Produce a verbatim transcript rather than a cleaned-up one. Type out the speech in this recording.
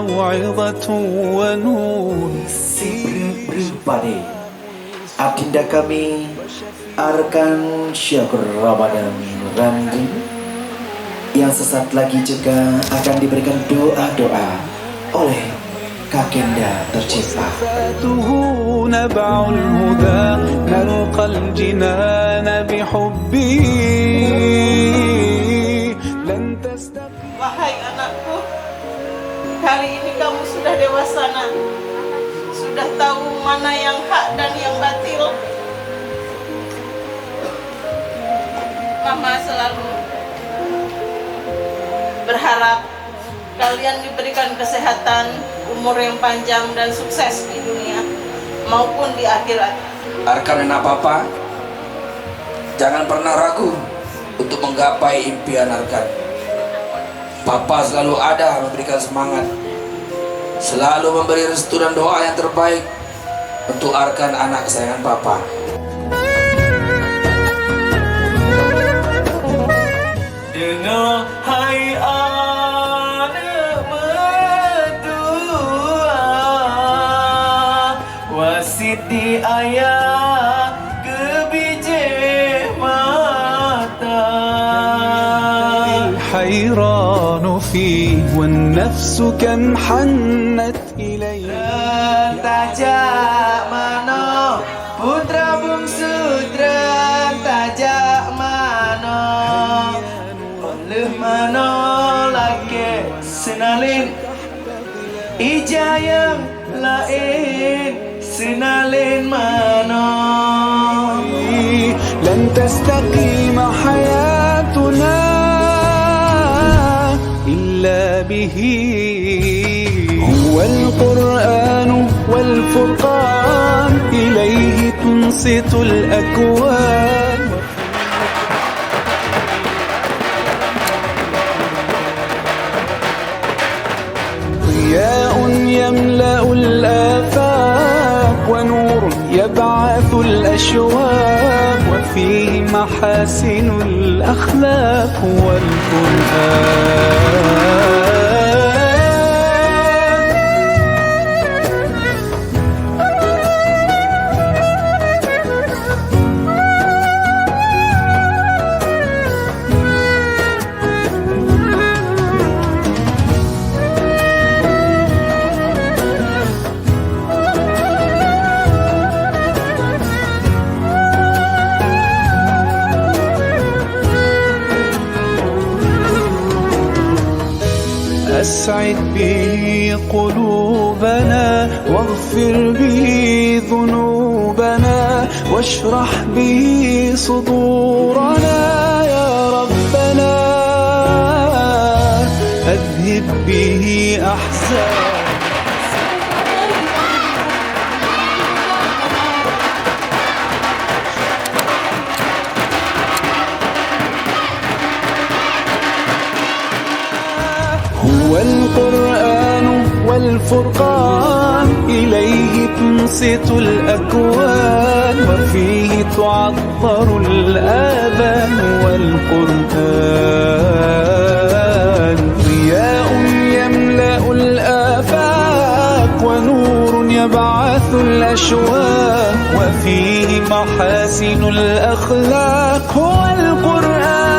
موعظة ونور. Sibreuh-breuh padé, adinda kami Arkan Syakur Ramadan Randu, yang sesaat lagi juga akan diberikan doa-doa oleh Kakanda tercinta. صفاته نبع الهدى، نلقى الجنان بحبه، لن تستقيم. Wahai anakku, kali ini kamu sudah dewasa, Nak. Sudah tahu mana yang hak dan yang batil. Mama selalu berharap kalian diberikan kesehatan, umur yang panjang, dan sukses di dunia maupun di akhirat. Arkan anak Papa, jangan pernah ragu untuk menggapai impian Arkan. Papa selalu ada memberikan semangat, selalu memberi restu dan doa yang terbaik untuk Arkan, anak kesayangan Papa. Deungoe hai aneuk meutuah, wasiet di ayah keu bijéh mata. الحيران فيه والنفس كم حنت إليه. Treun tajak manoe, putra bungsu treun tajak manoe. Lheueh manoe lakée seunalén, ija nyang laén seunalén manoe. لن تستقيم حياتنا إلا به. هو القرآن والفرقان، إليه تنصت الأكوان. ضياء يملأ الآفاق ونور يبعث الأشواق، وفيه محاسن الأخلاق والقرآن. أسعد به قلوبنا، واغفر به ذنوبنا، واشرح به صدورنا يا ربنا، أذهب به أحزان. هو القرآن والفرقان، إليه تنصت الأكوان، وفيه تعطر الآذان والقرآن. ضياء يملأ الآفاق، ونور يبعث الأشواق، وفيه محاسن الأخلاق. هو القرآن.